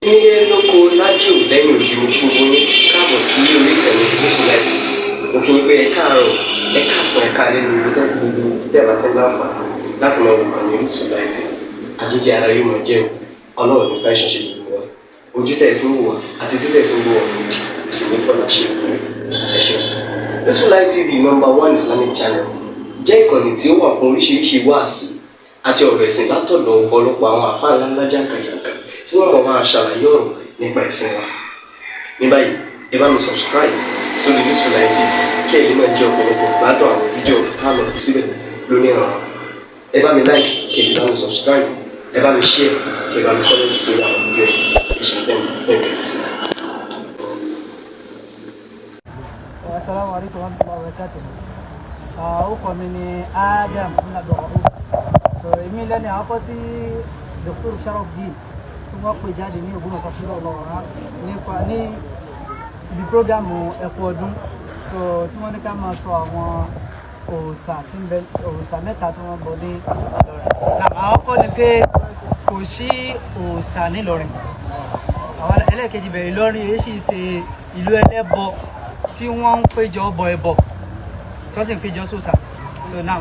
Nílé lóko lájò lẹ́yìn odi, mo kí gbogbo yín káàbọ̀ sí orí ìkànnì Gúúsù Láìtì. Mo kí yín pé ẹ káàárọ̀, ẹ káàsán, ẹ káalẹ́ ní ibi tẹ́ gbogbo tẹ́ bá tẹ́ láǹfààní láti máa wò kàn ní Orísun Láìtì. Àjíjẹ ara yóò máa jẹun, Ọlọ́run ní fẹ́ ṣẹṣẹ gbogbo wa. Ojú tẹ́ fi ń wò wá àti tí tẹ́ fi ń wò wá òdì kò sì ní fọlá ṣe ìpínlẹ̀. Ẹ ṣeun. Orísun Light TV, number one Islamic channel, jẹ́ ìkànnì tí ó wà fún oríṣiríṣi wáàsí àti ọ̀rọ̀ ẹ̀sìn látọ̀dọ̀ ọ̀pọ̀lọpọ̀ àwọn àfáà ńláńlá jàǹkàjàǹkà tí wọ́n mọ̀ máa ṣàlàyé ọ̀rọ̀ nípa ẹ̀sìn wa. Ní báyìí, ẹ bá mi subscribe sórí Orísun Light TV kí ẹ lè máa jẹ ọ̀pọ̀lọpọ̀ gbádùn àwọn fídíò tá a lọ fi síbẹ̀ lónìí ọ̀rọ̀. Ẹ bá mi like, kí ẹ sì bá mi subscribe, ẹ bá mi share, kí ẹ bá mi comment sórí àwọn fídíò yìí. Ẹ ṣe bẹ́ẹ̀ bẹ́ẹ̀ tẹ́tí sí. Assalamu alaikum warahmatullahi wabarakatuh. Orúkọ mi ni Adam Abdulrahman. So èmi lẹ́ni àkọ́kọ́ tí Dr. Sharafdin tí wọ́n pè jáde ní Ògbómọ̀ṣọ́ fúnra ọlọ́run nípa ní ibi program ẹ̀kọ́ ọdún. So tí wọ́n ní ká máa sọ àwọn òòṣà tí ń bẹ, òòṣà mẹ́ta tí wọ́n bọ ní Ìlọrin. Àkọ́kọ́ ni pé kò sí òòṣà nílọrin. Àwọn ẹlẹ́ẹ̀kejì bẹ̀rẹ̀, Ìlọrin èyí sì ṣe ìlú ẹlẹ́bọ tí wọ́n ń péjọ bọ ẹbọ, tí wọ́n sì ń péjọ sòsà. So now,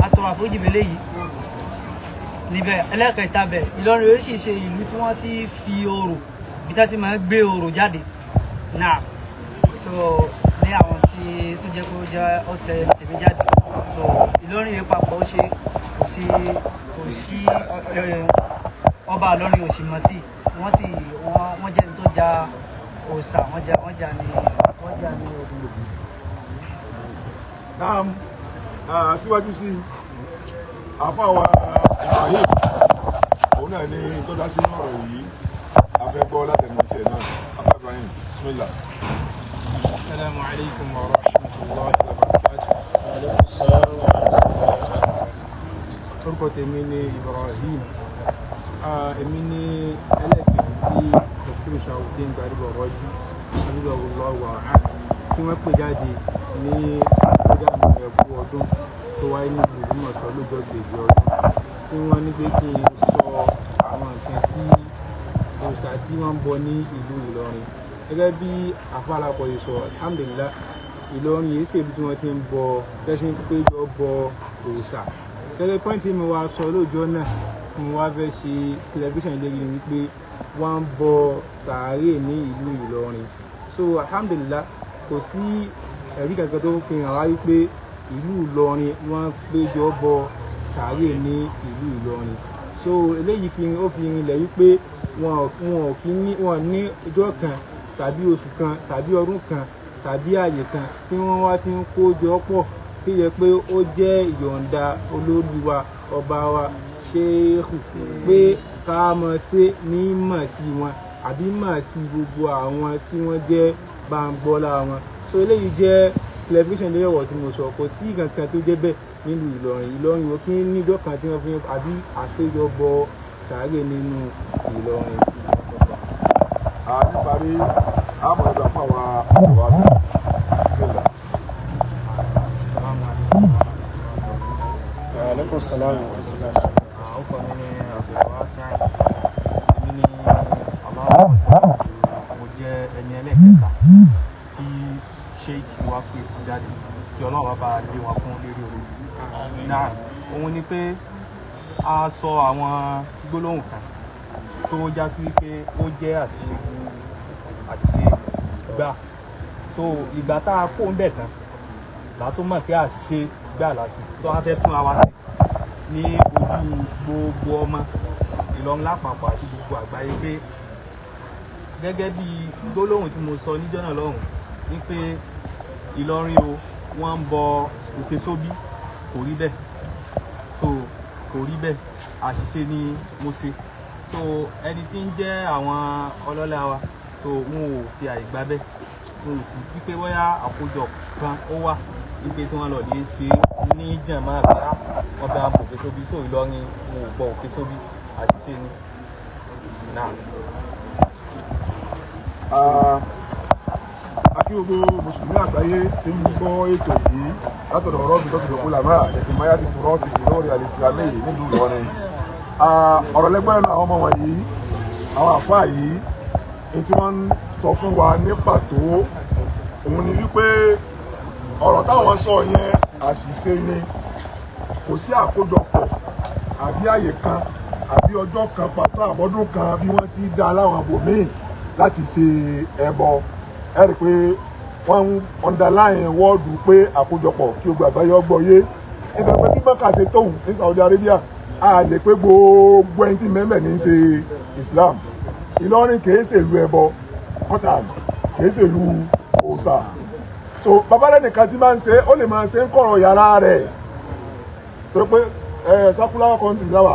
atọrọ àforíjì bẹ́lẹ̀ yìí níbẹ̀. Ẹlẹ́ẹ̀kẹta bẹ̀, Ìlọrin èyí sì ṣe ìlú tí wọ́n ti fi orò, bí tá ti máa ń gbé orò jáde now. So ní àwọn tí tó jẹ́ kó jẹ́ ọ̀tẹ̀ tèmi jáde. So Ìlọrin yìí papọ̀, ó ṣe kò sí ọba Ìlọrin ò sì mọ̀ sí wọ́n, sì wọ́n jẹ́ ní tó ja òòṣà, wọ́n jà ní ogun. Naam, síwájú sí àfáà wa Ibrahim, òun náà ní tó dá sí ọ̀rọ̀ yìí, a fẹ́ gbọ́ látẹnu tiẹ̀ náà. Àfáà Ibrahim, bismillah. Assalamu alaikum wa rahmatullahi wa barakatuh. Orúkọ tèmi ni Ibrahim. Èmi ní ẹlẹ́ẹ̀kejì tí Dr. Sharafdin Gbadebo Raji Habibullah wa tí wọ́n pè jáde ní program ẹ̀kú ọdún tó wáyé ní Ògbómọ̀ṣọ́ lọ́jọ́ kejì ọdún, tí wọ́n ní pé kí n sọ àwọn nǹkan tí òòṣà tí wọ́n ń bọ ní ìlú Ìlọrin. Gẹ́gẹ́ bí àfàlàpọ̀ yìí sọ, alhamdulillah, Ìlọrin yìí ṣèlú tí wọ́n ti ń bọ tẹ́sí ń péjọ bọ òòṣà. Gẹ́gẹ́ point mi wá sọ lóòjọ́ náà tí mo wá fẹ́ ṣe tẹlifíṣàn ìlérí ni wípé wọ́n ń bọ sàárè ní ìlú Ìlọrin. So alhamdulillah, kò sí ẹ̀rí kankan tó fi hàn wá wípé ìlú Ìlọrin wọ́n péjọ bọ sàárè ní ìlú Ìlọrin. So eléyìí fi ó fi rinlẹ̀ wípé wọn ò kí ní wọn ní ọjọ́ kan tàbí oṣù kan tàbí ọdún kan tàbí àyè kan tí wọ́n wá ti ń kó jọ pọ̀ tí yẹ pé ó jẹ́ ìyọ̀ǹda olórí wa, ọba wa, ṣéèkù, pé ká mọ̀ ṣe ní mọ̀ sí wọn àbí mọ̀ sí gbogbo àwọn tí wọ́n jẹ́ báńgbọ́lá wọn. So eléyìí jẹ́ tẹlifíṣàn lórí ọ̀rọ̀ tí mo sọ. Kò sí kankan tó jẹ́ bẹ́ẹ̀ nílùú Ìlọrin. Ìlọrin ò kí ń ní ọjọ́ kan tí wọ́n fi àbí àpéjọ bọ sàárè nínú Ìlọrin. Níparí, àmọ̀ ìgbà fún àwa àwa sí, bismillah. Assalamu alaikum. Alaikum salam wa rahmatullah. Orúkọ mi ni Abdulwasi. Èmi ni aláwọ̀, mo jẹ́ ẹni ẹlẹ́ẹ̀kẹta tí Sheikh wa pè jáde, kí Ọlọ́run bá lé wọn fún lérí orí. Náà òun ni pé a sọ àwọn gbólóhùn kan tó já sí wípé ó jẹ́ àṣìṣe, àṣìṣe gbà. So ìgbà tá a kó ń bẹ̀ tán là tó mọ̀ pé àṣìṣe gbà láṣẹ tó a fẹ́ tún àwa sí ní ojú gbogbo ọmọ Ìlọrin lápapọ̀ àti gbogbo àgbáyé pé gẹ́gẹ́ bí gbólóhùn tí mo sọ níjọ́ náà lọ́hùn ní pé Ìlọrin o, wọ́n ń bọ òkè sóbí, kò rí bẹ́ẹ̀. So kò rí bẹ́ẹ̀, àṣìṣe ni mo ṣe. So ẹni tí ń jẹ́ àwọn ọlọ́lá wa, so wọn ò fi àyè gbà bẹ́ẹ̀, wọn ò sì sí pé bóyá àkójọ kan ó wà wípé tí wọ́n lọ lè ṣe ní jàmáà pé á wọ́n bá ń bọ òkè sóbí. So Ìlọrin, wọn ò bọ òkè sóbí, àṣìṣe ni náà. A kí gbogbo mùsùlùmí àgbáyé tí ń gbọ́ ètò yìí látọ̀dọ̀ ọ̀rọ̀ mi tọ́sí lọ́kọ́ làmá ẹ̀sìn máyà ti tùrọ́ ti lórí alìsìlámì nílùú Ìlọrin. Ọ̀rọ̀ lẹ́gbẹ́rẹ́ náà àwọn ọmọ wọ̀nyí. Àwọn àfáà yìí ní tí wọ́n ń sọ fún wa ní pàtó òun ni wípé ọ̀rọ̀ táwọn sọ yẹn àṣìṣe ni. Kò sí àkójọpọ̀ àbí àyè kan àbí ọjọ́ kan pàtó àbọ́dún kan bí wọ́n ti dá láwọn abòmíì láti ṣe ẹbọ. Ẹ rí i pé wọ́n ń underline wọ́ọ̀dù pé àkójọpọ̀ kí o gbàgbá yọ gbọ́ yé. Nítorí pé bí Mẹ́kà ṣe tóun ní Saudi Arabia, a lè pé gbogbo ẹni tí mẹ́mẹ́ ní í ṣe Islam. Ìlọrin kìí ṣèlú ẹbọ, kọ́tàn kìí ṣèlú òòṣà. So babalẹ́nìkan tí máa ń ṣe, ó lè máa ṣe ń kọ̀rọ̀ yàrá rẹ̀, torí pé ẹ circular country láwà,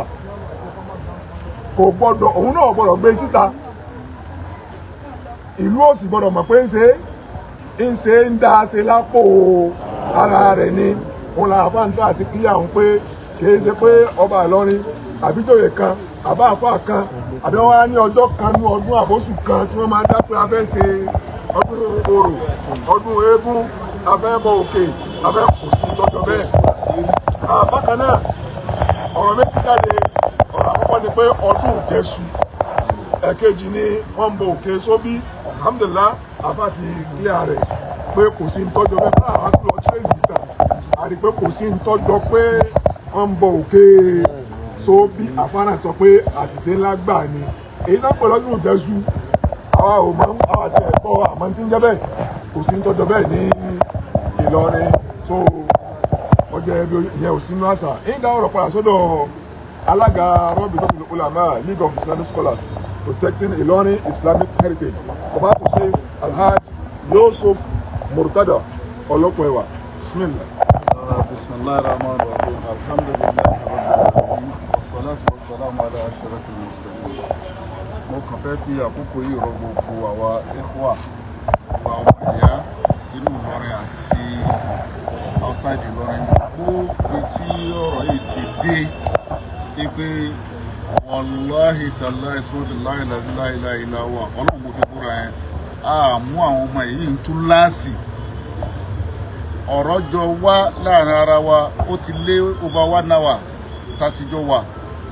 kò gbọ́dọ̀, òun náà gbọ́dọ̀ gbé síta. Ìlú ò sì gbọ́dọ̀ mọ̀ pé ń ṣe ń ṣe ń dá ṣe lápò ara rẹ̀ ni. Òun là fáńtà àti kílíà òun pé kìí ṣe pé ọba Ìlọrin àbíjòyè kan àbá àfáà kan àbí wọn wá ní ọjọ́ kan ní ọdún àbóṣù kan tí wọ́n máa dá pé a fẹ́ ṣe ọdún orò, ọdún eégún, a fẹ́ bọ òkè, a fẹ́ kò sí tọ́jọ́ bẹ́ẹ̀. Bákan náà, ọ̀rọ̀ méjì jáde. Ọ̀rọ̀ àkọ́kọ́ ni pé ọdún Jésù, ẹ̀kejì ni wọ́n ń bọ òkè sóbí. Alhamdulillah, àfa ti clear rẹ̀ pé kò sí ntọ́jọ́ bẹ́ẹ̀. Fún àwọn tó lọ trace ìtàn, a rí pé kò sí ntọ́jọ́ pé wọ́n ń bọ òkè sóbí. Àfa náà sọ pé àṣìṣe ńlá gbà ni èyí tó ń pè lọ́dún Jésù. Àwa ò mọ̀, àwa ti ẹ̀ gbọ́ àmọ́ tí ń jẹ́ bẹ́ẹ̀, kò sí ntọ́jọ́ bẹ́ẹ̀ ní Ìlọrin. So ọjọ́ ẹbí ìyẹn ò sínú àṣà. Ń dá ọ̀rọ̀ padà sọ́dọ̀ alága Rabitatul Ulama, League of Islamic Scholars Protecting Ilorin Islamic Heritage, Sabatu Sheikh Alhaj Yusuf Murtada Ọlọ́pọ̀ Ẹwà. Bismillah. بسم الله الرحمن الرحيم، الحمد لله رب العالمين، والصلاة والسلام على أشرف المرسلين. Mo kàn fẹ́ fi àkókò yìí rọ gbogbo àwa ikhwa wa, ọmọ ìyá inú Ìlọrin àti outside Ìlọrin, gbogbo ibi tí ọ̀rọ̀ yìí ti dé, pé wàláhì tàláhì sọ́dọ̀láhì láìláìláìlá wà, Ọlọ́run mo fi búra yẹn, a mú àwọn ọmọ yìí ń tú láàsì. Ọ̀rọ̀ jọ wá láàrin ara wa, ó ti lé over one hour tàtijọ́ wà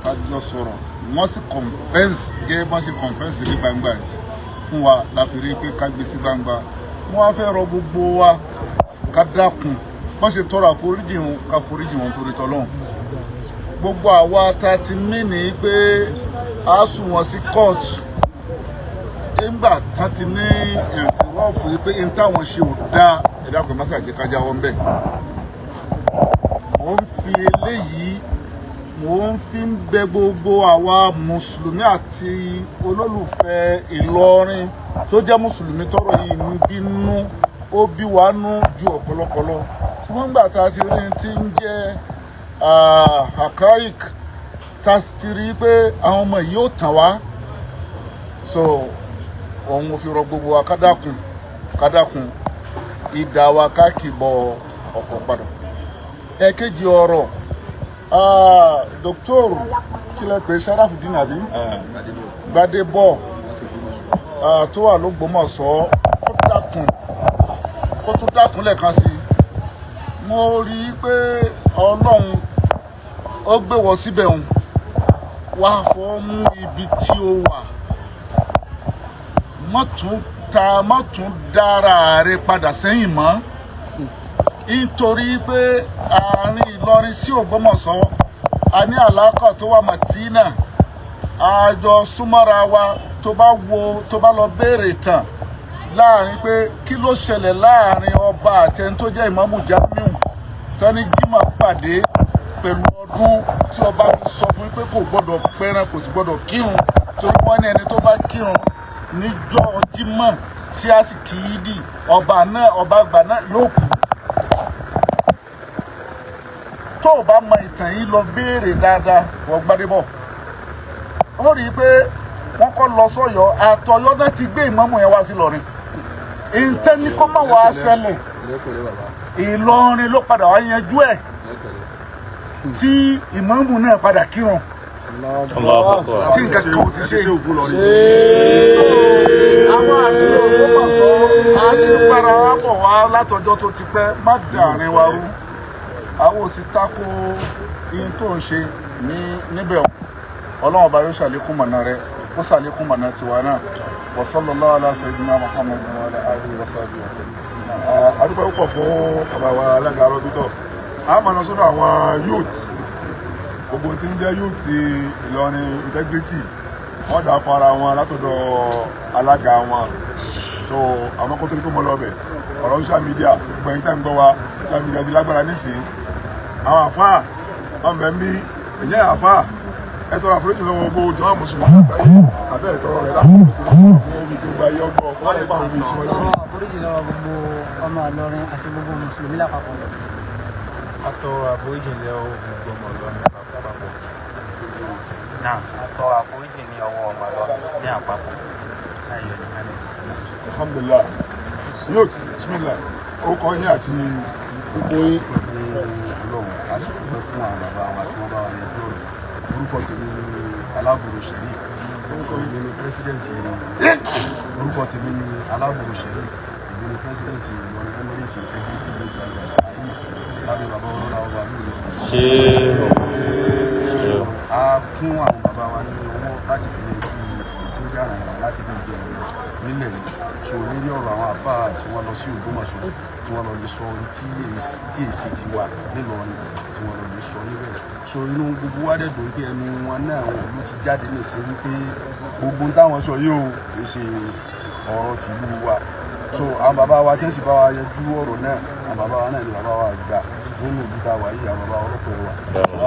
tàtijọ́ sọ̀rọ̀. Wọ́n sì confess gẹ́gẹ́ bá ṣe confess ní gbangba yìí fún wa la fi rí i pé ká gbé sí gbangba. Wọ́n á fẹ́ rọ gbogbo wa ká dákun, bá ṣe tọrọ àforíjì wọn, ká foríjì wọn torí tọlọ́hun. Gbogbo àwa ta ti mí ní pé a sùn wọn sí court nígbà tán ti ní ìrìntìrọ́ọ̀fù yìí pé n táwọn ṣe ò dáa, ẹ dákun, má ṣàjẹ́ ká jáwọ́ ńbẹ̀. Mò ń fi eléyìí, mò ń fi ń bẹ gbogbo àwa mùsùlùmí àti olólùfẹ́ Ìlọrin tó jẹ́ mùsùlùmí tọrọ yìí ń bínú, ó bí wa nú ju ọ̀pọ̀lọpọ̀ lọ. Ṣùgbọ́n nígbà tá a ti rí ti ń jẹ́ archaic, tá a ti rí pé àwọn ọmọ yìí ó tàn wá, so òun ò fi rọ gbogbo wa kádàkùn kádàkùn ìdá wa ká kì bọ ọkọ̀ padà. Ẹ̀kejì ọ̀rọ̀, Dr. kílẹ̀ pé Sharafudin àbí Gbadebo tó wà l'Ógbómọ̀ṣọ́, kó dákun, kó tún dákun lẹ́ẹ̀kan sí i. Mo rí i pé Ọlọ́run ó gbé wọ síbẹ̀, òun wá fọ́ mú ibi tí ó wà, mọ́ tún ta, mọ́ tún dára rẹ padà sẹ́yìn mọ́, nítorí pé àárín Ìlọrin sí Ògbómọ̀ṣọ́, a ní àlákọ̀ tó wà màtínà, àjọ súnmọ́ra wa. Tó bá wo, tó bá lọ béèrè tàn láàrin pé kí ló ṣẹlẹ̀ láàrin ọba àti ẹni tó jẹ́ ìmáàmù Jamiu tani Jimoh pàdé pẹ̀lú ọdún tí ọba fi sọ fún pé kò gbọ́dọ̀ pẹran, kò sì gbọ́dọ̀ kírun, torí wọ́n ní ẹni tó bá kírun níjọ́ Jímọ̀ tí a sì kì í dì, ọba náà, ọba àgbà náà yóò kú. Tó o bá mọ ìtàn yìí, lọ béèrè dáadáa. Wọ́n Gbádébọ̀, ó rí i pé wọ́n kọ́ lọ sọ́yọ́, àtọ̀yọ́ náà ti gbé ìmáàmù yẹn wá sí Ìlọrin. Ìtẹ́ni kó má wàá ṣẹlẹ̀, Ìlọrin ló padà wá yanjú ẹ̀ tí ìmáàmù náà padà kírun tí nǹkan kan ò sì ṣe. Àwọn àti Ògbómọ̀ṣọ́ àti para wa bọ̀ wá látọjọ́ tó ti pẹ́. Má dàrin wa rú. Àwọn ò sì tako ihun tó ń ṣe ní níbẹ̀. Ọlọ́run ọba yóò ṣàlékún mọ̀nà rẹ. Kó sàlékún mọ̀nà tiwa náà. Wa sallallahu ala sayyidina Muhammad wa ala alihi wa sahbihi wa sallam. A dúpẹ́ púpọ̀ fún bàbá wa alága rọ́bítọ̀. A máa lọ sọ́dọ̀ àwọn youth, gbogbo tí ń jẹ́ youth Ìlọrin integrity, wọ́n dà pa ara wọn látọ̀dọ̀ alága wọn. So àwọn kó tó ní kó mọ́ lọ́bẹ̀ ọ̀rọ̀ social media, gbogbo ẹ̀yin tá ń gbọ́ wa, social media ti lágbára nísìnyí. Àwọn àfáà wọn bẹ̀ ń bí ẹ̀yẹ́ àfáà, ẹ tọrọ àforíjì lọ́wọ́ gbogbo jọ̀wọ́ mùsùlùmí àgbáyé àbẹ́ ìtọrọ rẹ̀ lápò sí ọmọ gbogbo ayé ọgbọ́ wọ́n lè pa àwọn òbí ìsinmi lórí. Àforíjì lọ́wọ́ gbogbo ọmọ Ìlọrin àti gbogbo mùsùlùmí lápapọ̀. Atọrọ àforíjì lọ́wọ́ gbogbo ọmọ Ìlọrin lápapọ̀. Náà atọrọ àforíjì ní ọwọ́ ọmọ Ìlọrin ní àpapọ̀. Ayọ̀ ní Alex. Alhamdulillah. Youth, bismillah, orúkọ yín àti Gbogbo yín fún Ọlọ́run, a sì dúpẹ́ fún àwọn bàbá wa tí wọ́n bá wa yanjú ọ̀rọ̀. Orúkọ tèmi ni Alábùrò Sheriff. Èmi ni president. Orúkọ tèmi ni Alábùrò Sheriff, èmi ni president Ìlọrin Emirate Integrity Youth Vanguard ayé lábẹ́ bàbá ọlọ́lá ọba mi ìlú. A kún àwọn bàbá wa ní ọwọ́ láti fi lè ju ọ̀rọ̀ tí ó dára yìí láti bí ìjẹ ìlú nílẹ̀ yìí. So lórí ọ̀rọ̀ àwọn àfáà tí wọ́n lọ sí Ògbómọ̀ṣọ́, tí wọ́n lọ lè sọ ohun tí èsì ti wà nílọrin, tí wọ́n lọ lè sọ níbẹ̀. So inú gbogbo wa dẹ̀ dùn pé ẹnu wọn náà wọn ló ti jáde nísìnyí wípé gbogbo ohun táwọn sọ yìí ò kì í ṣe ọ̀rọ̀ tìlú wa. So àwọn bàbá wa tí wọ́n sì bá wa yanjú ọ̀rọ̀ náà, àwọn bàbá wa náà ni bàbá wa gbà nínú ìlú tá a wà yìí, àwọn bàbá ọlọ́pàá wa,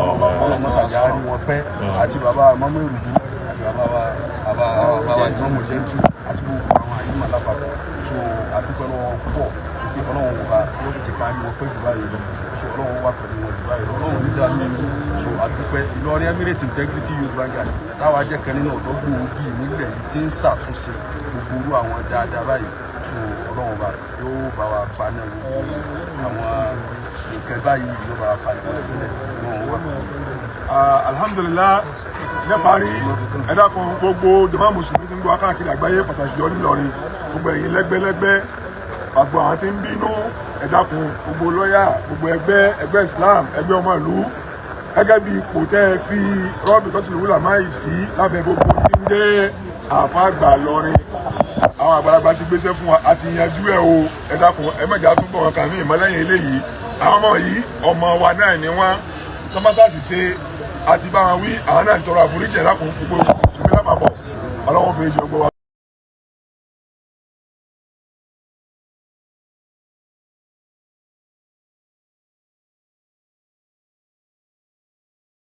àwọn bàbá ọlọ́mọsàjà rí wọn pẹ́, àti bàbá mọ́mọ́ èrùdú, àti bàbá wa bàbá bàbá wa ìmọ̀mù jẹ́ntù, àti gbogbo àwọn àyímọ̀ lápapọ̀. So àdúpẹ́ lọ́wọ́ púpọ̀ pé Ọlọ́run wà yóò jẹ́ ká rí wọn pẹ́ jù báyìí lọ. So Ọlọ́run wà pẹ̀lú wọn jù báyìí lọ, Ọlọ́run ní dàrú ìlú. So àdúpẹ́. Ìlọrin Emirate Integrity Youth Vanguard táwa jẹ́ kan nínú ọ̀dọ́ gbòógì nílẹ̀ yìí tí ń ṣàtúnṣe gbogbo irú àwọn dáadáa báyìí. So Ọlọ́run bá yóò bá wa pa náà, gbogbo àwọn nǹkan báyìí yóò bá wa palẹ̀ wọ́n sílẹ̀. Ọlọ́run wà pẹ̀lú. Alhamdulillah. Níparí, ẹ dákun, gbogbo jàmá mùsùlùmí tí ń gbọ́ káàkiri àgbáyé, pàtàkì jọ nílọrin, gbogbo ẹ̀yin lẹ́gbẹ́lẹ́gbẹ́, àgbo àwọn tí ń bínú, ẹ dákun, gbogbo lọ́yà, gbogbo ẹgbẹ́, ẹgbẹ́ Islam, ẹgbẹ́ ọmọ ìlú, gẹ́gẹ́ bí ipò tẹ́ ẹ fi rọ́ọ̀bì tó ti lù wúlà máa yìí sí lábẹ́ gbogbo tí ń jẹ́ àfáàgbà lọrin, àwọn àgbàlagbà ti gbéṣẹ́ fún wa àti yanjú ẹ̀ o. Ẹ dákun, ẹ mọ̀jà túbọ̀ wọn kàn mí ìmọ̀lẹ́yìn eléyìí. Àwọn ọmọ yìí, ọmọ wa náà ni wọ́n tọ́másásì ṣe àti bá wọn wí, àwọn náà ti tọrọ àforíjì. Ẹ dákun, gbogbo mùsùlùmí lápapọ̀, Ọlọ́run fi ṣe gbogbo wa.